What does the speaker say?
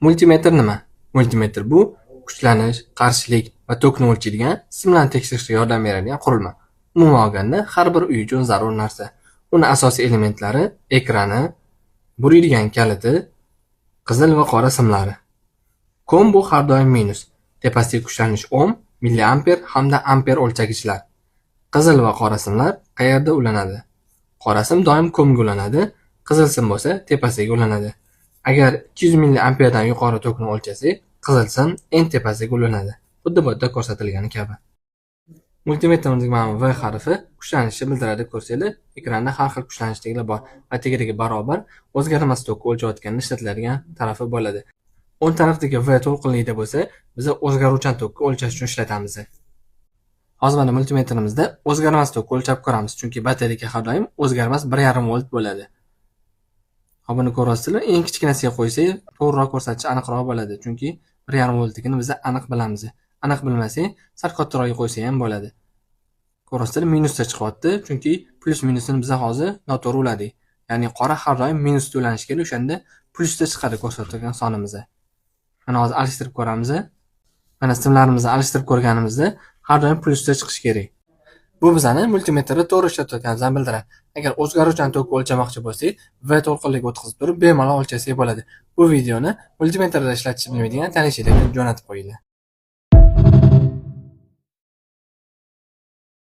Multimetr nima? Multimetr bu kuchlanish, qarshilik va tokni o'lchaydigan, simlarni tekshirishga yordam beradigan qurilma. Umuman olganda, har bir uy uchun zarur narsa. Uni asosiy elementlari ekrani, buriydigan kaliti, qizil va qora simlari. Com bu har doim minus. Tepasidagi kuchlanish ohm, milliamper hamda amper o'lchagichlar. Qizil va qora simlar qayerda ulanadi? Qora sim doim comga ulanadi, qizil sim bo'lsa tepasiga ulanadi. Agar 200 milliamperdan yuqori tokni o'lchasak, qizil sim eng tepasiga ulanadi. Xuddi bu yerda ko'rsatilgani kabi. Multimetrimizning mana bu V harfi kuchlanishni bildiradi. Ko'rsanglar, ekranda har xil kuchlanishdagilar bor va tagidagi barobar o'zgarmas tokni o'lchayotganda ishlatiladigan tarafi bo'ladi. O'ng tarafdagi V to'lqinlikda bo'lsa, biz o'zgaruvchan tokni o'lchash uchun ishlatamiz. Hozir mana multimetrimizda o'zgarmas tokni o'lchab ko'ramiz, chunki batareyka har doim o'zgarmas 1,5 volt bo'ladi. Hop, buni ko'ryapsizlar, eng kichkinasiga qo'ysak, to'g'riroq ko'rsatishi aniqroq bo'ladi, chunki 1,5 voltligini biz aniq bilamiz. Aniq bilmasak, sal kattaroqga qo'ysak ham bo'ladi. Ko'ryapsizlar, minusda chiqyapti, chunki plyus minusini biz hozir noto'g'ri uladik. Ya'ni qora har doim minusda ulanishi kerak, o'shanda plyusda chiqadi ko'rsatilgan sonimiz. Mana hozir alishtirib ko'ramiz. Mana simlarimizni alishtirib ko'rganimizda har doim plyusda chiqishi kerak. Bu bizani multimetrni to'g'ri ishlatayotganimizni bildiradi. Agar o'zgaruvchan tokni o'lchamoqchi bo'lsak, V to'lqinliga o'tkazib turib bemalol o'lchasak bo'ladi. Bu videoni multimetrda ishlatishni bilmaydigan tanishinglarga jo'natib qo'yinglar.